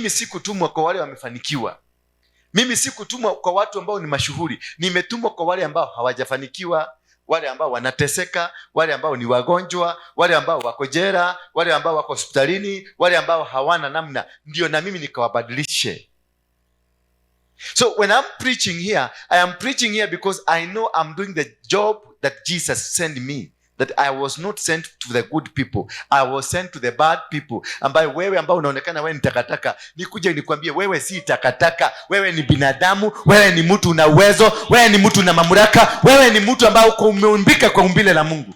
Mimi sikutumwa kwa wale wamefanikiwa. Mimi sikutumwa kwa watu ambao ni mashuhuri. Nimetumwa kwa wale ambao hawajafanikiwa, wale ambao wanateseka, wale ambao ni wagonjwa, wale ambao wako jela, wale ambao wako hospitalini, wale ambao hawana namna, ndio na mimi nikawabadilishe. So when I'm preaching here, I am preaching here because I know I'm doing the job that Jesus sent me. That I was not sent to the good people. I was sent to the bad people. Ambaye wewe ambao unaonekana wewe ni takataka, nikuje nikwambie wewe si takataka, wewe ni binadamu, wewe ni mtu una uwezo, wewe ni mtu una mamlaka, wewe ni mtu ambao uko umeumbika kwa umbile la Mungu.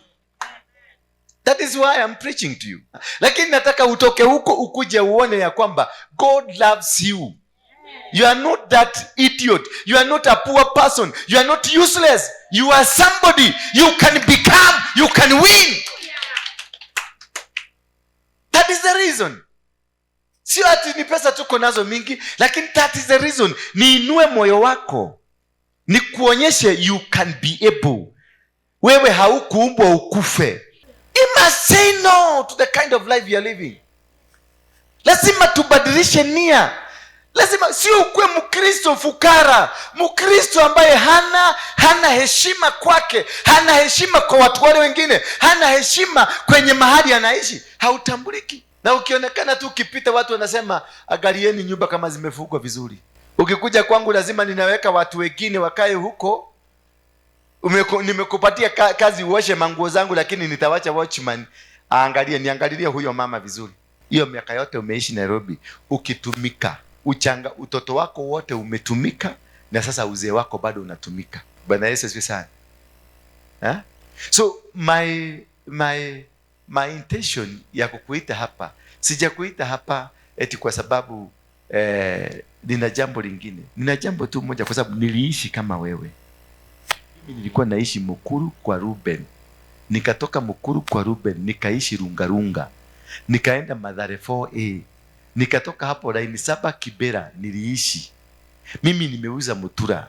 That is why I'm preaching to you. Lakini nataka utoke huko ukuje uone ya kwamba God loves you. You are not that idiot. You are not a poor person. You are not useless. You are somebody. You can become. You can win. That is the reason. Sio ati ni pesa tuko nazo mingi, lakini that is the reason. Niinue moyo wako, nikuonyeshe you can be able. Wewe haukuumbwa ukufe. You must say no to the kind of life you are living. Lazima tubadilishe nia. Lazima sio ukuwe Mkristo fukara, Mkristo ambaye hana heshima kwake, hana heshima kwa watu wale wengine, hana heshima kwenye mahali anaishi, hautambuliki. Na ukionekana tu ukipita, watu wanasema, "Angalieni nyumba kama zimefungwa vizuri." Ukikuja kwangu lazima ninaweka watu wengine wakae huko. Nimekupatia kazi uoshe manguo zangu, lakini nitawacha watchman aangalie, niangalilie huyo mama vizuri. Hiyo miaka yote umeishi Nairobi ukitumika, uchanga utoto wako wote umetumika, na sasa uzee wako bado unatumika. Bwana Yesu asifiwe sana, eh? So my intention ya kukuita hapa, sijakuita hapa eti kwa sababu nina jambo lingine. Nina jambo tu moja, kwa sababu niliishi kama wewe. Mimi nilikuwa naishi Mukuru kwa Ruben, nikatoka Mukuru kwa Ruben nikaishi Lungalunga, nikaenda Mathare 4A, nikatoka hapo Laini 7 Kibera niliishi. Mimi nimeuza mutura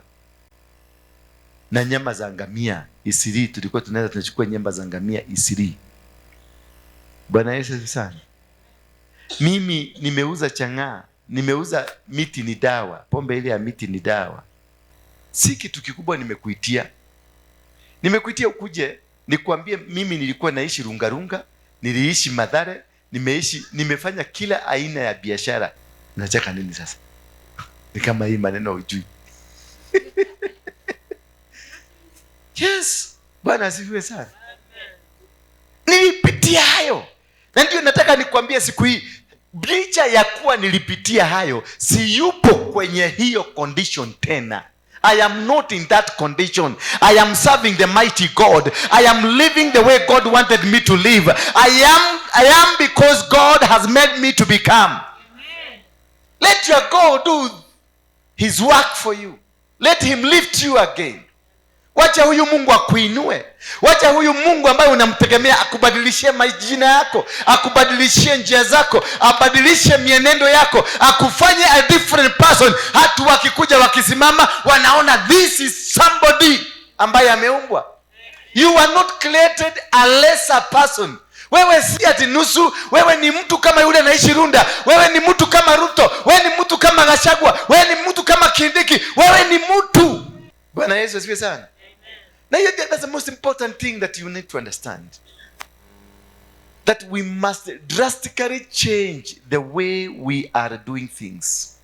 na nyama za ngamia Eastleigh, tulikuwa tunaenda tunachukua nyama za ngamia Eastleigh. Bwana Yesu asifiwe sana. Mimi nimeuza chang'aa, nimeuza miti ni dawa, pombe ile ya miti ni dawa. Si kitu kikubwa nimekuitia. Nimekuitia ukuje nikwambie mimi nilikuwa naishi Lungalunga, niliishi Mathare, nimeishi, nimefanya kila aina ya biashara. Nacheka nini sasa? Ni kama hii maneno hujui. Yes, Bwana asifiwe sana. Nilipitia hayo. Na ndio nataka nikwambie siku hii, licha ya kuwa nilipitia hayo, siyupo kwenye hiyo condition tena. I am not in that condition. I am serving the mighty God. I am living the way God wanted me to live. I am because God has made me to become. Amen. Let your God do his work for you. Let him lift you again. Wacha huyu Mungu akuinue. Wacha huyu Mungu ambaye unamtegemea akubadilishie majina yako, akubadilishie njia zako, abadilishe mienendo yako, akufanye a different person. Hata wakikuja wakisimama wanaona this is somebody ambaye ameumbwa. You are not created a lesser person. Wewe si ati nusu, wewe ni mtu kama yule anaishi Runda, wewe ni mtu kama Ruto, wewe ni mtu kama Gachagua, wewe ni mtu kama Kindiki, wewe ni mtu. Bwana Yesu asifiwe sana. Na hiyo, that's the most important thing that you need to understand. That we must drastically change the way we are doing things.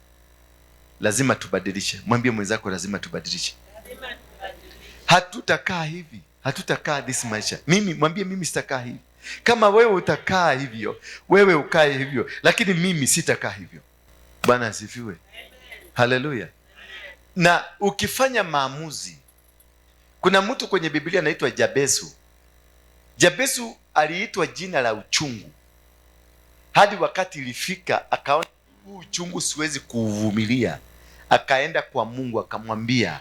Lazima tubadilishe. Mwambie mwenzako, lazima tubadilishe. Lazima tubadilishe. Hatutakaa hivi. Hatutakaa this maisha. Mimi mwambie, mimi sitakaa hivi. Kama wewe utakaa hivyo, wewe ukae hivyo, lakini mimi sitakaa hivyo. Bwana asifiwe. Haleluya. Na ukifanya maamuzi, kuna mtu kwenye Biblia anaitwa Jabesu. Jabesu aliitwa jina la uchungu hadi wakati ilifika akaona huu uchungu siwezi kuuvumilia, akaenda kwa Mungu akamwambia,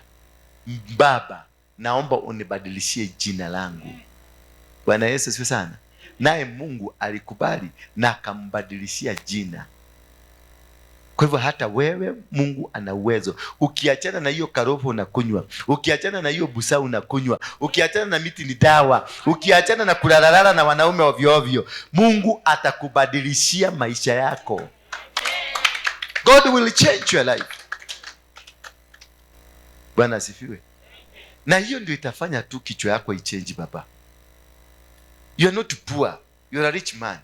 "Baba, naomba unibadilishie jina langu." Bwana Yesu asifiwe sana. Naye Mungu alikubali na akambadilishia jina. Kwa hivyo hata wewe Mungu ana uwezo. Ukiachana na hiyo karobo unakunywa, ukiachana na hiyo busaa unakunywa, ukiachana na miti ni dawa, ukiachana na kulalalala na wanaume ovyo ovyo, Mungu atakubadilishia maisha yako. God will change your life. Bwana asifiwe. Na hiyo ndio itafanya tu kichwa yako ichange, baba. You are not poor, you are a rich man.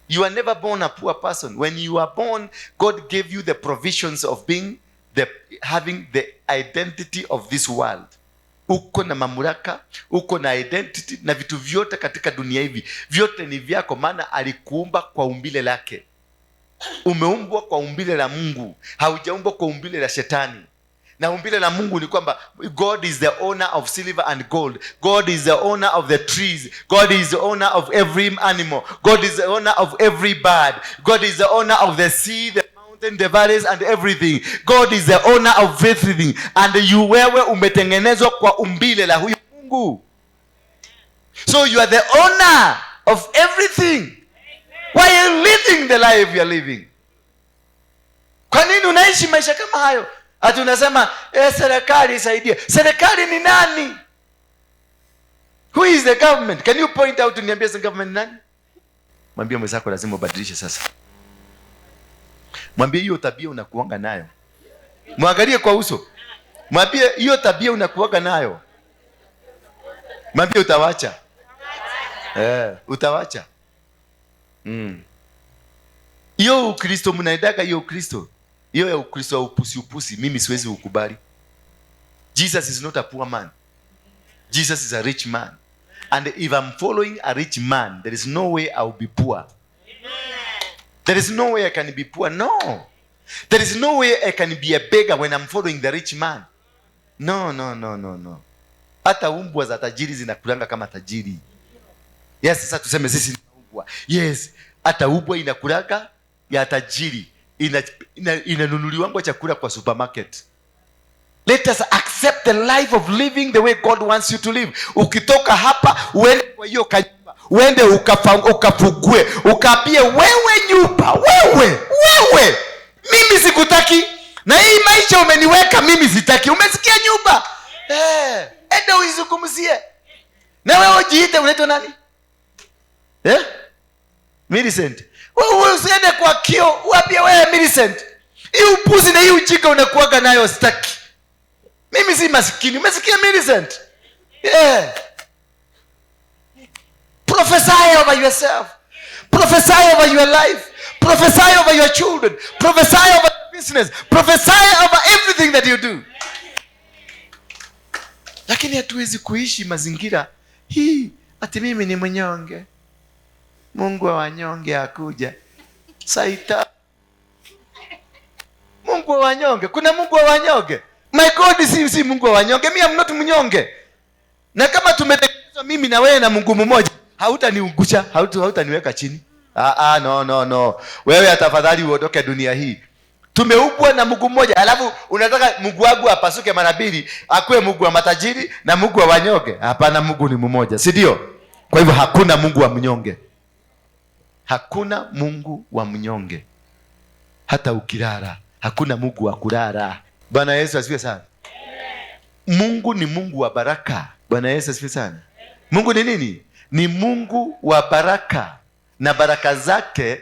You are never born a poor person. When you are born, God gave you the provisions of being the having the identity of this world. Uko na mamlaka, uko na identity, na vitu vyote katika dunia hivi vyote ni vyako, maana alikuumba kwa umbile lake. Umeumbwa kwa umbile la Mungu, haujaumbwa kwa umbile la shetani. Na umbile la Mungu ni kwamba God is the owner of silver and gold. God is the owner of the trees. God is the owner of every animal. God is the owner of every bird. God is the owner of the sea, the mountain, the valleys and everything. God is the owner of everything. And you, wewe umetengenezwa kwa umbile la huyu Mungu. So you are the owner of everything. Why are you living the life you are living? Kwa nini unaishi maisha kama hayo? Ati unasema, serikali isaidie. Serikali ni nani? Who is the government? Can you point out, niambie the government ni nani? Mwambie mwenzako lazima ubadilishe sasa. Mwambie hiyo tabia unakuanga nayo. Mwangalie kwa uso. Mwambie hiyo tabia unakuanga nayo. Mwambie utawacha. Utawacha. Hiyo Ukristo mnaendaga, hiyo Ukristo. Hiyo ya Ukristo wa upusi upusi, mimi siwezi ukubali. Jesus is not a poor man. Jesus is a rich man. And if I'm following a rich man, there is no way I will be poor. There is no way I can be poor. No. There is no way I can be a beggar when I'm following the rich man. No, no, no, no, no. Hata umbwa za tajiri zinakulanga kama tajiri. Yes, sasa tuseme sisi ni umbwa. Yes, hata umbwa inakulanga ya tajiri. Inanunuliwangwa chakula kwa supermarket. Let us accept the life of living the way God wants you to live. Ukitoka hapa uende kwa hiyo kanyumba, uende ukafugue, ukaambie wewe nyumba, wewe, wewe, mimi sikutaki. Na hii maisha umeniweka mimi sitaki. Umesikia nyumba? Enda uizungumzie. Na wewe ujiite unaitwa nani? Millicent. Wewe usiende kwa kio, uambie wewe Millicent, hii upuzi na hii ujinga unakuaga nayo sitaki. Mimi si maskini. Umesikia Millicent? Yeah. Prophesy over yourself. Prophesy over your life. Prophesy over your children. Prophesy over your business. Prophesy over everything that you do. Lakini hatuwezi kuishi mazingira hii ati mimi ni mnyonge. Mungu wa wanyonge akuja. Saita. Mungu wa wanyonge. Kuna Mungu wa wanyonge? My God si Mungu wa wanyonge. Mimi am not mnyonge. Na kama tumetengenezwa mimi na wewe na Mungu mmoja, hautaniungusha, hautaniweka chini. No, no, no. Wewe tafadhali uondoke dunia hii. Tumeumbwa na Mungu mmoja, alafu unataka Mungu wangu apasuke mara mbili, akuwe Mungu wa matajiri na Mungu wa wanyonge. Hapana, Mungu ni mmoja, si ndio? Kwa hivyo hakuna Mungu wa mnyonge. Hakuna Mungu wa mnyonge. Hata ukilala, hakuna Mungu wa kulala. Bwana Yesu asifiwe sana. Mungu ni Mungu wa baraka. Bwana Yesu asifiwe sana. Mungu ni nini? Ni Mungu wa baraka. Na baraka zake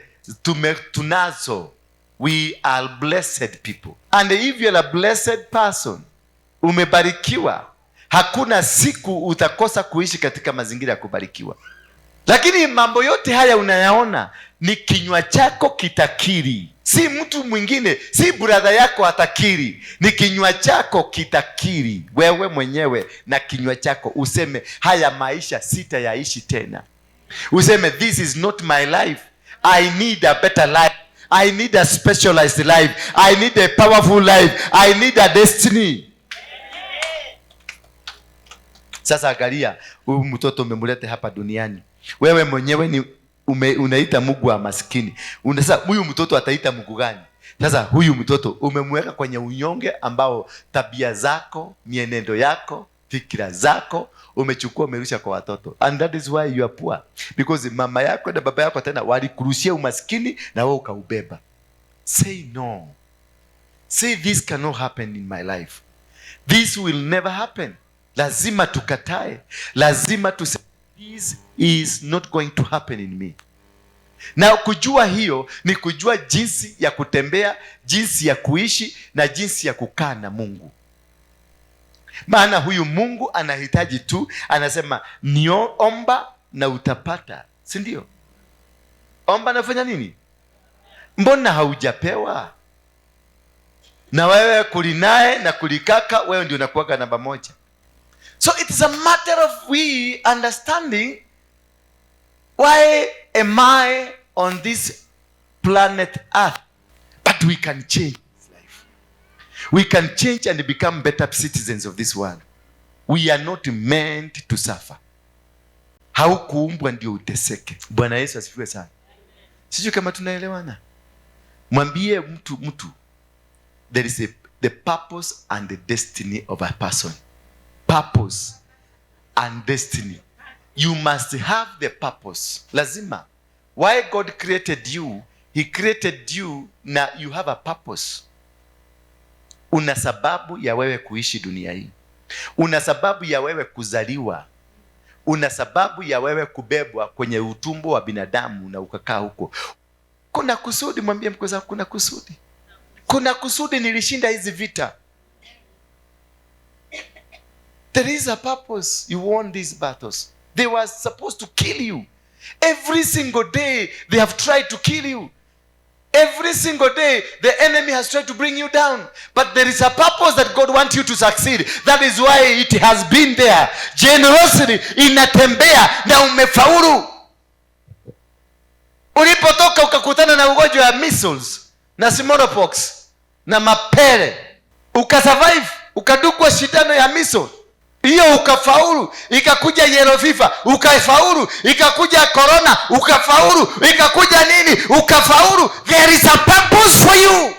tunazo. We are blessed people. And if you are a blessed person, umebarikiwa, hakuna siku utakosa kuishi katika mazingira ya kubarikiwa. Lakini mambo yote haya unayaona ni kinywa chako kitakiri. Si mtu mwingine, si brother yako atakiri. Ni kinywa chako kitakiri. Wewe mwenyewe na kinywa chako useme haya maisha sitayaishi tena. Useme this is not my life. I need a better life. I need a specialized life. I need a powerful life. I need a destiny. Sasa angalia, huyu mtoto umemleta hapa duniani. Wewe mwenyewe ni unaita Mungu wa maskini. Sasa huyu mtoto ataita Mungu gani? Sasa huyu mtoto umemweka kwenye unyonge ambao tabia zako, mienendo yako, fikira zako umechukua umerusha kwa watoto. And that is why you are poor. Because mama yako na baba yako tena walikurushia umaskini na wewe ukaubeba. Say no. Say this cannot happen in my life. This will never happen. Lazima tukatae. Lazima tuseme this is not going to happen in me. Na kujua hiyo ni kujua jinsi ya kutembea, jinsi ya kuishi na jinsi ya kukaa na Mungu. Maana huyu Mungu anahitaji tu, anasema niomba na utapata, si ndio? Omba nafanya nini? Mbona haujapewa? Na wewe kulinaye na kulikaka, wewe ndio unakuwaga namba moja. So it is a matter of we understanding, why am I on this planet Earth? But we can change life. We can change and become better citizens of this world. We are not meant to suffer. Haukuumbwa ndio uteseke. Bwana Yesu asifiwe sana. Sijui kama tunaelewana. Mwambie mtu there is the purpose and the destiny of a person. Purpose and destiny. You must have the purpose. Lazima. Why God created you? He created you na you have a purpose. Una sababu ya wewe kuishi dunia hii. Una sababu ya wewe kuzaliwa. Una sababu ya wewe kubebwa kwenye utumbo wa binadamu na ukakaa huko. Kuna kusudi. Mwambie mkweza, kuna kusudi. Kuna kusudi nilishinda hizi vita. There is a purpose. You won these battles. They were supposed to kill you. Every single day they have tried to kill you. Every single day the enemy has tried to bring you down. But there is a purpose that God wants you to succeed. That is why it has been there. Generosity inatembea na umefaulu. Ulipotoka ukakutana na ugonjwa wa measles na smallpox na mapele, ukasurvive, ukadungwa shindano ya measles hiyo ukafaulu, ikakuja yellow fever ukafaulu, ikakuja corona ukafaulu, ikakuja nini ukafaulu. There is a purpose for you.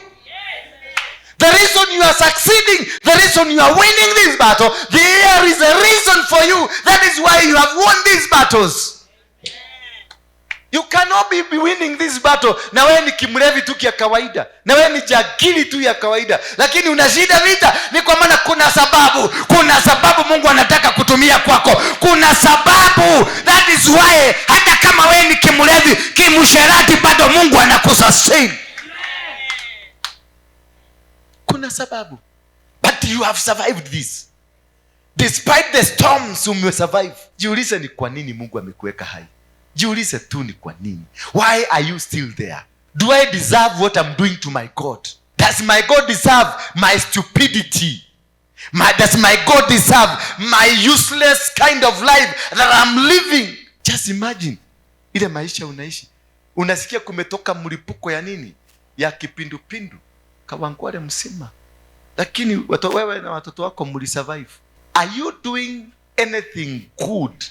The reason you are succeeding, the reason you are winning this battle, there is a reason for you. That is why you have won these battles. You cannot be winning this battle na wewe ni kimlevi tu ya kawaida, na wewe ni jagili tu ya kawaida, lakini unashinda vita. Ni kwa maana kuna sababu, kuna sababu Mungu anataka kutumia kwako, kuna sababu. That is why hata kama wewe ni kimlevi, kimsherati, bado Mungu anakusustain. Kuna sababu. But you have survived this. Despite the storms, umesurvive. Jiulize ni kwa nini Mungu amekuweka hai. Jiulize tu ni kwa nini. Why are you still there? Do I deserve what I'm doing to my God? Does my God deserve my stupidity? Does my God deserve my useless kind of life that I'm living? Just imagine ile maisha unaishi. Unasikia kumetoka mlipuko ya nini? Ya kipindupindu. Kawangware msima. Lakini wewe na watoto wako mlisurvive. Are you doing anything good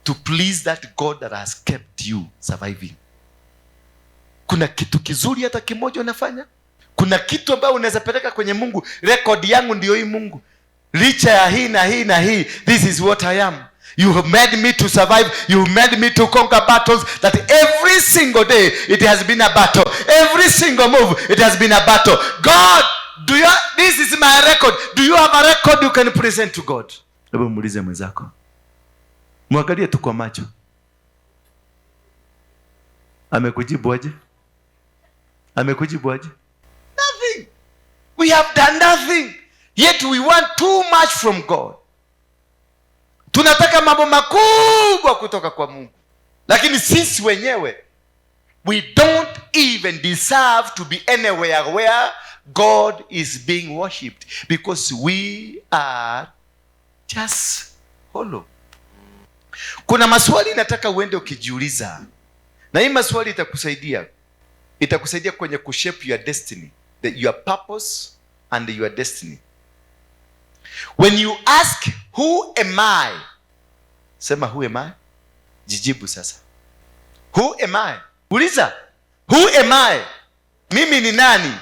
to please that God that has kept you surviving? Kuna kitu kizuri hata kimoja unafanya? Kuna kitu ambayo unaweza peleka kwenye Mungu? Record yangu ndio hii Mungu. Licha ya hii na hii na hii, this is what I am. You have made me to survive. You have made me to conquer battles. That every single day it has been a battle. Every single move it has been a battle. God, this is my record. Do you have a record you can present to God? Hebu muulize mwenzako. Mwangalie tu kwa macho. Amekujibu aje? Amekujibu aje? Nothing. We have done nothing. Yet we want too much from God. Tunataka mambo makubwa kutoka kwa Mungu. Lakini sisi wenyewe we don't even deserve to be anywhere where God is being worshipped, because we are just hollow. Kuna maswali nataka uende ukijiuliza, na hii maswali itakusaidia. Itakusaidia kwenye kushape your destiny, your purpose and your destiny. When you ask who am I, sema who am I? Jijibu sasa. Who am I? Uliza, who am I? Mimi ni nani?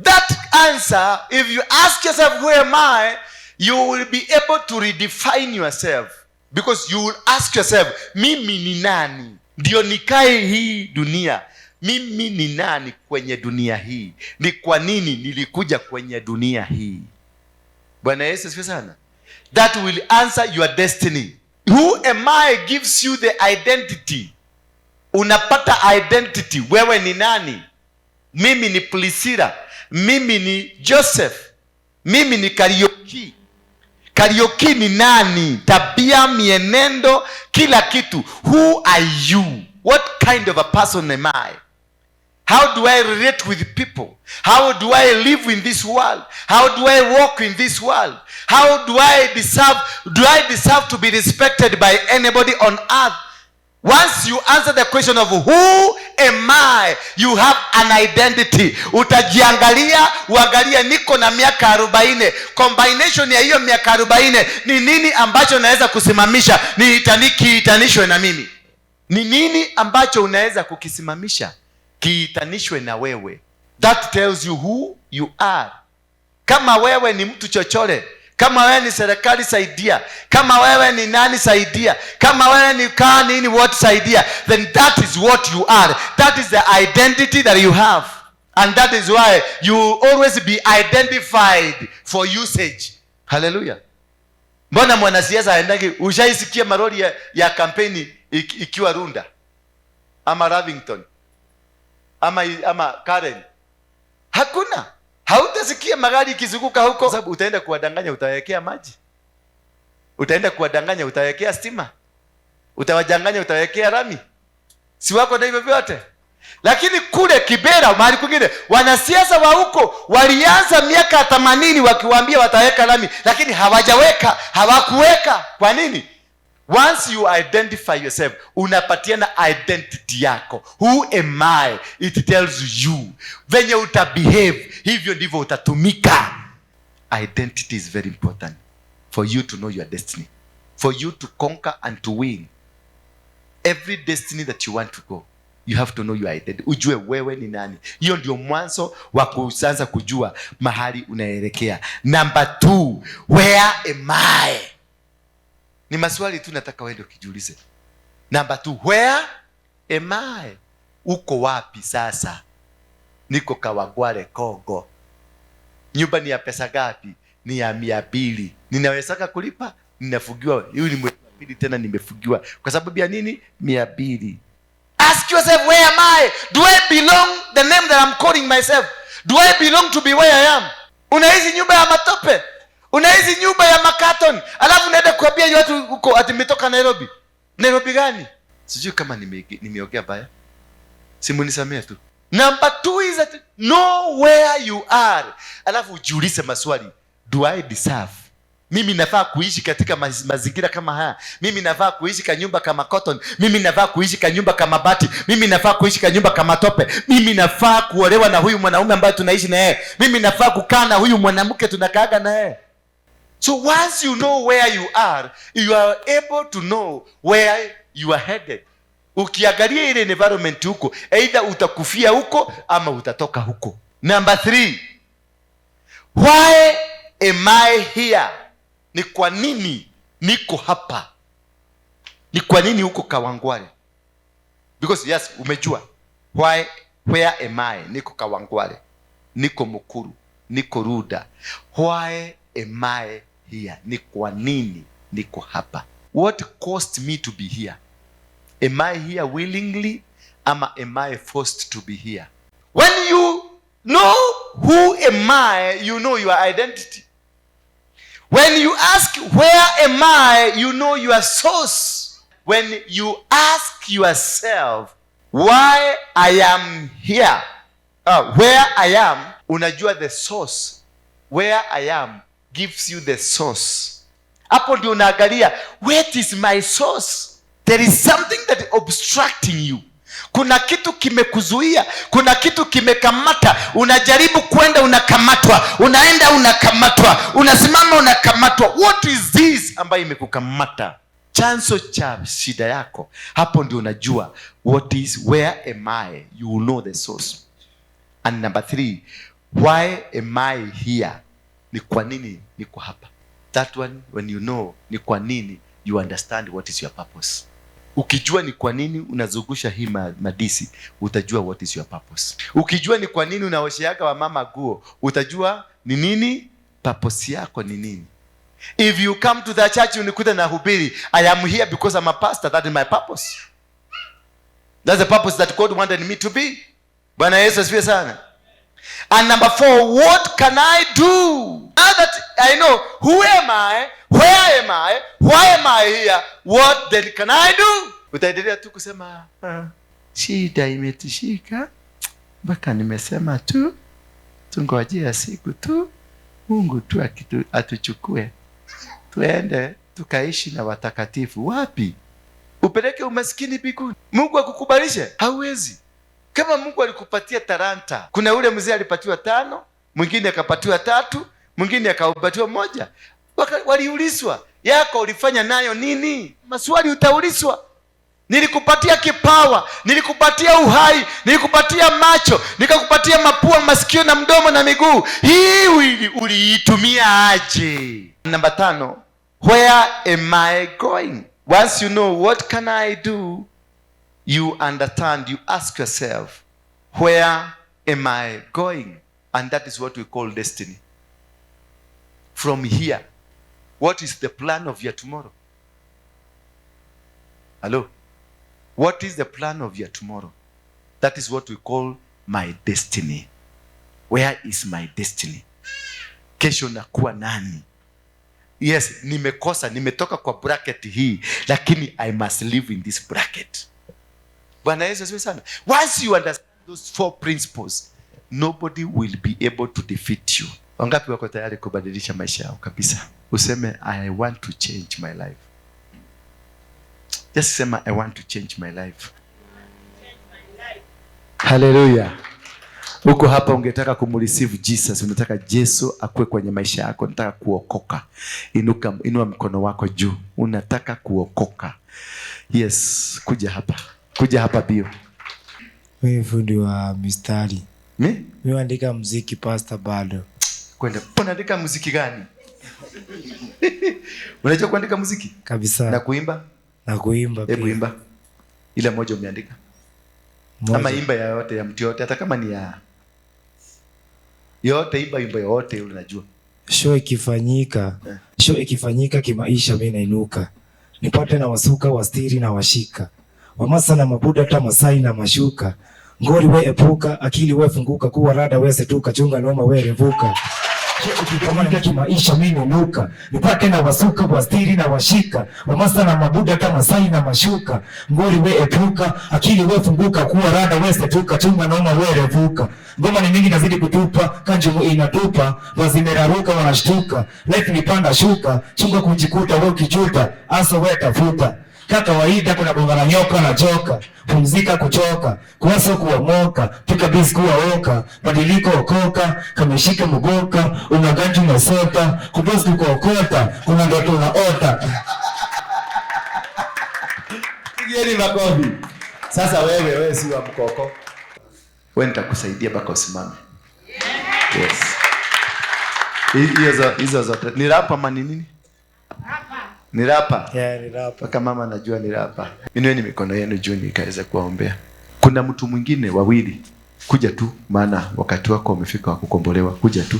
That answer, if you ask yourself who am I, you will be able to redefine yourself. Because you will ask yourself, mimi ni nani? Ndio nikae hii dunia. Mimi ni nani kwenye dunia hii? Ni kwa nini nilikuja kwenye dunia hii? Bwana Yesu asifiwe sana. That will answer your destiny. Who am I gives you the identity. Unapata identity, wewe ni nani? Mimi ni Priscilla, mimi ni Joseph, mimi ni Kariuki. Kariuki ni nani? Tabia, mienendo, kila kitu. Who are you? What kind of a person am I? How do I relate with people? How do I live in this world? How do I walk in this world? How do I deserve, do I deserve to be respected by anybody on earth? Once you answer the question of who am I, you have an identity. Utajiangalia, uangalie niko na miaka 40. Combination ya hiyo miaka 40 ni nini ambacho naweza kusimamisha kiitanishwe na mimi? Ni nini ambacho unaweza kukisimamisha kiitanishwe na wewe? That tells you who you are. Kama wewe ni mtu chochole, kama wewe ni serikali saidia, kama wewe ni nani saidia, kama wewe ni kaa nini what saidia, then that is what you are. That is the identity that you have, and that is why you will always be identified for usage. Haleluya! Mbona mwanasiasa aendagi? Ushaisikia maroli ya kampeni ikiwa Runda ama Lavington ama Karen? Hakuna. Hautasikia magari ikizunguka huko, sababu utaenda kuwadanganya, utawekea maji, utaenda kuwadanganya, utawekea stima, utawadanganya, utawekea rami, si wako na hivyo vyote. Lakini kule Kibera, mahali kwingine, wanasiasa wa huko walianza miaka 80 wakiwaambia wataweka lami, lakini hawajaweka, hawakuweka. Kwa nini? Once you identify yourself, unapatiana identity yako. Who am I? It tells you venye utabehave, hivyo ndivyo utatumika. Identity is very important for you to know your destiny, for you to conquer and to win every destiny that you want to go. You have to know your identity, ujue wewe ni nani. Hiyo ndio mwanzo wa kuanza kujua mahali unaelekea. Number two, where am I? Ni maswali tu nataka uende ukijiulize. Number two, where am I? Uko wapi sasa? Niko Kawangware, Kongo. Nyumba ni ya pesa ngapi? Ni ya 200. Ninawezaka kulipa? Ninafungiwa. Huyu ni mwezi wa pili tena nimefungiwa kwa sababu ya nini? 200. Ask yourself, where am I? Do I belong the name that I'm calling myself? Do I belong to be where I am? Unaishi nyumba ya matope, unaishi nyumba ya makaton, alafu unaenda kuambia watu huko ati nimetoka Nairobi. Nairobi gani? Sijui kama nimeongea baya, simunisamea tu. Number two is that know where you are, alafu ujiulize maswali: do I deserve? Mimi nafaa kuishi katika mazingira kama haya? Mimi nafaa kuishi kanyumba kama cotton? Mimi nafaa kuishi kanyumba kama bati? Mimi nafaa kuishi kanyumba kama tope? Mimi nafaa kuolewa na huyu mwanaume ambaye tunaishi na yeye? Mimi nafaa kukaa na huyu mwanamke tunakaaga na yeye? So once you know where you are, you are able to know where you are headed. Ukiangalia ile environment huko, either utakufia huko ama utatoka huko. Number three, why am I here? Ni kwa nini niko hapa? Ni kwa nini huko Kawangware? Because yes, umejua why, where am I? Niko Kawangware, niko Mukuru, niko Runda. Why am I here? Ni kwa nini niko hapa? What caused me to be here? Am I here willingly ama am I forced to be here? When you know who am I, you know your identity. When you ask where am I, you know your source. When you ask yourself why I am here, where I am, unajua the source. Where I am gives you the source. Hapo ndio unaangalia, what is my source? There is something that obstructing you. Kuna kitu kimekuzuia, kuna kitu kimekamata. Unajaribu kwenda, unakamatwa, unaenda, unakamatwa, unasimama, unakamatwa. What is this ambayo imekukamata? Chanzo cha shida yako. Hapo ndio unajua what is, where am I? You will know the source. And number three, why am I here? Ni kwa nini niko hapa? That one, when you know ni kwa nini, you understand what is your purpose. Ukijua ni kwa nini unazungusha hii madisi, utajua what is your purpose. Ukijua ni kwa nini unaosheaga wamama guo, utajua ni nini purpose yako ni nini. If you come to the church unikute nahubiri, I am here because I'm a pastor, that is my purpose. That's the purpose that God wanted me to be. Bwana Yesu asifiwe sana. And number 4, what can I do? Now that I know who am I, where am I, why am I here, what then can I do? Utaendelea tu kusema shida imetushika mpaka nimesema tu tungojea siku tu Mungu tu atuchukue tuende tukaishi na watakatifu. Wapi? Upeleke umaskini mbinguni? Mungu akukubalishe? Hauwezi. Kama Mungu alikupatia talanta, kuna ule mzee alipatiwa 5, mwingine akapatiwa 3, mwingine akapatiwa 1. Waliulizwa, yako ulifanya nayo nini? Maswali utaulizwa. Nilikupatia kipawa, nilikupatia uhai, nilikupatia macho, nikakupatia mapua, masikio na mdomo na miguu. Hii uliitumia aje? Namba 5, where am I going? Once you know what can I do, you understand, you ask yourself, where am I going? And that is what we call destiny. From here, what is the plan of your tomorrow? Hello? What is the plan of your tomorrow? That is what we call my destiny. Where is my destiny? Kesho nakuwa nani? Yes, nimekosa, nimetoka kwa bracket hii, lakini I must live in this bracket. Bwana Yesu asifiwe sana. Once you understand those 4 principles, nobody will be able to defeat you. Wangapi wako tayari kubadilisha maisha yao kabisa? Useme, I want to change my life. Just sema, I want to change my life. Hallelujah. Uko hapa ungetaka kumreceive Jesus, unataka Yesu akue kwenye maisha yako, unataka kuokoka. Inuka, inua mkono wako juu. Unataka kuokoka. Yes, kuja hapa. Kuja hapa bio. Mimi fundi wa mistari. Mi? Mimi naandika muziki, pastor, bado. Kwenda. Unaandika muziki gani? Unajua kuandika muziki? Kabisa. Na kuimba? Na kuimba Hebu pia. imba. Ile moja umeandika. Moja. Ama imba ya yote, ya mtu yote, hata kama ni ya yote, imba imba yote unajua. Show ikifanyika, show ikifanyika kimaisha mimi nainuka. Nipate na wasuka, wastiri na washika. Wamasa na mabuda hata Masai na mashuka. Ngori we epuka, akili we funguka, kuwa rada we setuka, chunga noma we revuka. Show ikifanyika kimaisha mimi nainuka. Nipate na wasuka, wastiri na washika. Wamasa na mabuda hata Masai na mashuka. Ngori we epuka, akili we funguka, kuwa rada we setuka, chunga noma we revuka. Ngoma ni mingi nazidi kutupa, kanjumu inatupa, wazimeraruka wanashtuka. Life ni panda shuka, chunga kujikuta we ukijuta, aso we tafuta. Kaka kawaida kuna bonga na nyoka na joka, pumzika kuchoka, kuwaso kuomoka, pika bisi kuwa oka, badiliko okoka, kameshika mugoka, unaganju unasota, kudosi kuokota, kuna ndoto unaota. Pigieni makofi. Sasa wewe si wa mkoko. Wewe nitakusaidia mpaka usimame. Yes. Hizo zote. Ni rapa ama ni nini? Ni rapa. Yeah, ni rapa. Mpaka mama anajua ni rapa. Inueni mikono yenu juu nikaweze kuwaombea. Kuna mtu mwingine wawili kuja tu, maana wakati wako umefika wa kukombolewa, kuja tu.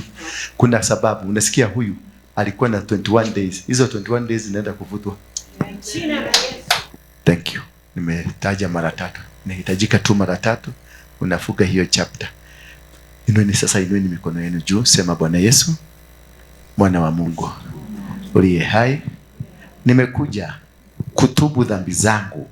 Kuna sababu unasikia huyu alikuwa na 21 days. Hizo 21 days zinaenda kuvutwa. Thank you. Nimetaja mara 3. Inahitajika tu mara 3 unafuga hiyo chapter. Inueni sasa, inueni mikono yenu juu, sema Bwana Yesu, Mwana wa Mungu uliye hai, nimekuja kutubu dhambi zangu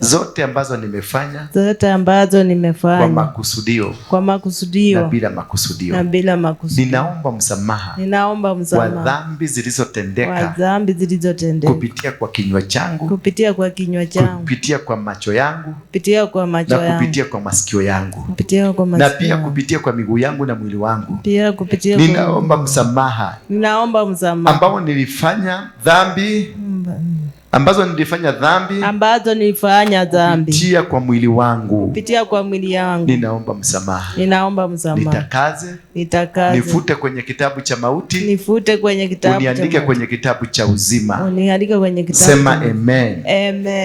zote ambazo nimefanya, zote ambazo nimefanya kwa makusudio, kwa makusudio na bila makusudio, na bila makusudio. Ninaomba msamaha, ninaomba msamaha kwa dhambi zilizotendeka, kwa dhambi zilizotendeka, kupitia kwa kinywa changu, kupitia kwa kinywa changu, kupitia kwa macho yangu, kupitia kwa macho na yangu, kupitia kwa masikio yangu, kupitia kwa masikio, na pia kupitia kwa miguu yangu na mwili wangu. Pia kupitia ninaomba msamaha, ninaomba msamaha ambao nilifanya dhambi, ambazo nilifanya dhambi, ambazo nilifanya dhambi kupitia kwa mwili wangu, kupitia kwa mwili wangu. Ninaomba msamaha, ninaomba msamaha. Nitakaze, nitakaze, nifute kwenye kitabu cha mauti, nifute kwenye kitabu cha uniandike mauti, kwenye kitabu cha uzima, uniandike kwenye kitabu. Sema amen. Amen.